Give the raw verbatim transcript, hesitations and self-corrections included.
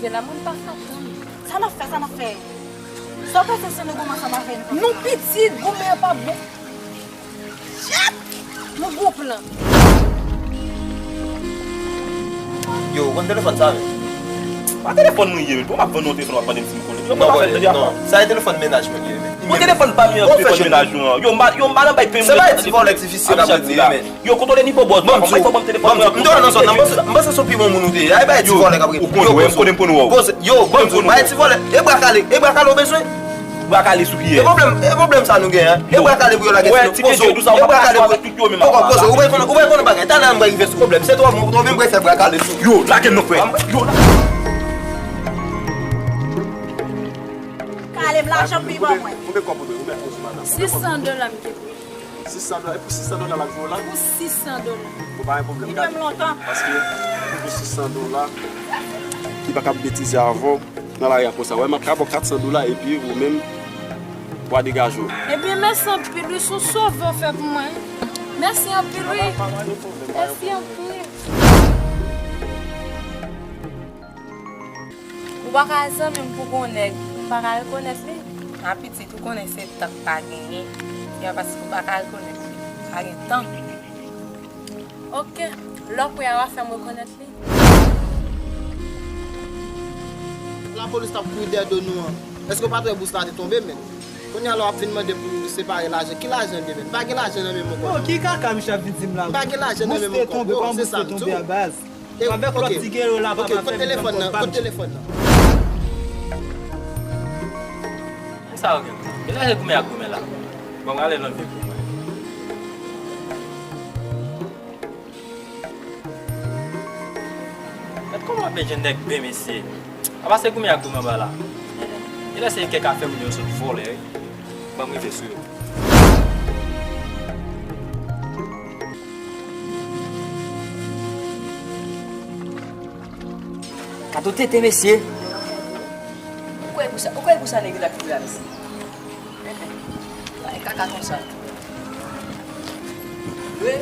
La, mwen pa ka tann. Sa n ap fè, sa n ap fè? Sa w panse si nou goumen ansanm avè nou? Nou pitit, goumen an pa bon. Shit! Nou gwo plan. Yo, ou konn telefòn sa, men? Pa telefòn mwen ye, men. Pou m ap vann yon telefòn, w ap mande m si m konnen. Yo, mwen pa fè l tande a. Non, sa e telefòn mennaj mwen ye, men. Bon, telefòn pa m, telefòn mennaj ou an. Yo, m pa, yo, m pa nan bay pen. Se pa ti vòlè ti visye k ap rele, men. Yo, kontwole nivo bòz, non, m pa fè w ban m telefòn mwen. M te nan zòn nan, m panse, m panse se yon pi bon moun ou te ye. Ay bay ti vòlè k ap rele. Ou konnen, ou konnen, ou konnen. Yo, ban m di w, bay ti vòlè. E bra kale, e bra kale ou bezwen? Bra kale sou kiyès? E pwoblèm, e pwoblèm sa nou gen an. E bra kale pou yo lage sou nou. Poze w, e bra kale pou yo. Poko poze w. Ou bay konnen, ou bay konnen bagay. Talè a m bay rive sou pwoblèm. Se twò bon, twò bon, m bay fè bra kale sou. Yo, lage m non, frè. Yo, la. Kale m lajan pi ban mwen. Konbyen kòb ou dwe? Konbyen kòb ou dwe? Sis san dola m te peye. Sis san dola, e pou sis san dola l ap jwe w la? Pou sis san dola. Bon, pa gen pwoblèm, gade. Li menm lontan. Paske pou sis san dola, ki pa ka ap betize avè w nan lari a konsa. Wè, m ap ka ba w kat san dola, epi ou menm, w a degaje w. Ebyen, mèsi anpil, wi, se yon sove w fè pou mwen. Mèsi anpil, wi. Mèsi anpil. Ou pa ka zanmi m pou gon nèg, m pa ka rekonèt li. A pitit, ou konnen se tan k pa genyen. Se pa paske ou pa ka rekonèt li. Pa gen tan. Oke, lè w prè a, w a fè m rekonèt li. Lapolis t ap kouri dèyè do nou an. Èske w pa t wè bous la te tonbe, men? Kounye a la w ap vin mande m pou nou separe lajan. Ki lajan l ye, men? M pa gen lajan nan men m ankò, non. Ki kaka misye ap vin di m la? M pa gen lajan nan men m ankò, bro. Se sa m di w. Avèk lòt ti gero la, papa, fè m pran kòb. Kot telefòn nan? Kot telefòn nan? Sa yo gen. Genlè se goumen ak goumen la. Bon, m ale nan vi pou mwen. Gad kòman w ap jwenn nèg ben, mesye. Apa se goumen ak goumen anba la. Genlè se kèk afè moun yo sot vòlè, wi. Ban m rive sou yo. Gad yon tete, mesye. Ou kwè pou sa, ou kwè pou sa nèg yo t ap fè la, mesye? Ay, kaka konsa. Wi.